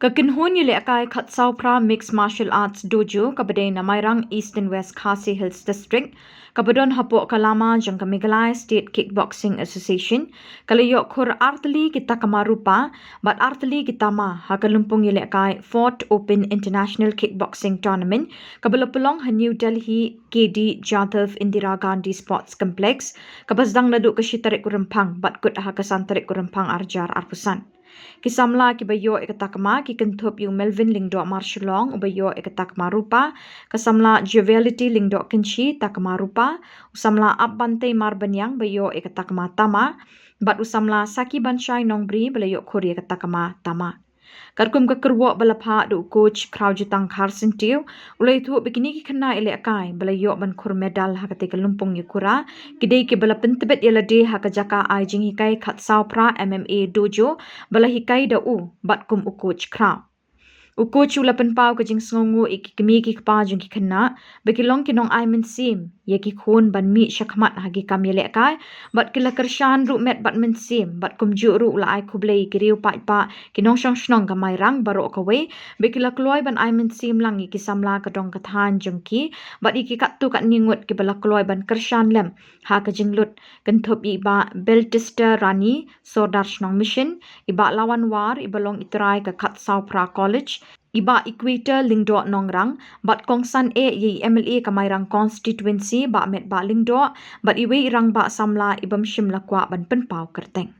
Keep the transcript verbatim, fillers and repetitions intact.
Ka kynhun ïalehkai khatsaw phra Mixed Martial Arts Dojo kaba dei na Mairang, East and West Khasi Hills District, kaba don hapoh ka lama jong ka Meghalaya State Kickboxing Association, ka la ïoh khur artylli ki takma rupa bad artylli ki tama ha ka lympung ïalehkai Fourth Open International Kickboxing Tournament, kaba la pynlong ha New Delhi K D Jadhav Indira Gandhi Sports Complex, kaba sdang naduh ka shi tarik u Rymphang bad kut ha ka san tarik u Rymphang arjar arphew san. Ki samla kiba ïoh ïa ka takma ki kynthup ïa u Melvin Lyngdoh Marshillong uba ïoh ïa ka takma rupa, ka samla Joviality Lyngdoh Kynshi takma rupa, u samla Apbantei Marbaniang ba ïoh ïa ka takma tama, bad u samla Saki Banshai Nongbri ba la ïoh khur ïa ka takma tama. Katkum ka kyrwoh ba la phah da u coach Khrawjytang Kharsyntiew, u la ïathuh ba kine ki khynnah ïalehkai ba la ïoh ban khur medal ha katei ka lympung ïakura, ki dei kiba la pyntbit ïa lade ha ka jaka ai jinghikai khatsaw phra M M A dojo ba la hikai da u bad kum u coach khraw. U coach u la pynpaw ka jingsngewnguh ïa ki kmie ki kpa jong ki khynnah ba ki long ki nongai mynsiem ïa ki khun ban mih shakhmat ha ki kam ïalehkai, bad ki la kyrshan ruh met bad mynsiem, bad kumjuh ruh u la ai khublei ïa ki riew paidbah, ki nongshong shnong ka Mairang baroh kawei ba ki la kloi ban ai mynsiem lang ïa ki samla ka dong ka thaiñ jong ki bad ïa ki katto katne ngut kiba la kloi ban kyrshan lem ha ka jinglut, kynthup ïa i Bah Beltester Rani, Sordar Shnong Mission, i Bah Lawan War, iba long i trai ka khatsaw phra College, i Bah Equator Lyngdoh Nongrang, bad kongsan eh ïa i M L A ka Mairang Constituency, Bah Metbah Lyngdoh, bad iwei i rangbah samla iba ym shym la kwah ban pynpaw kyrteng.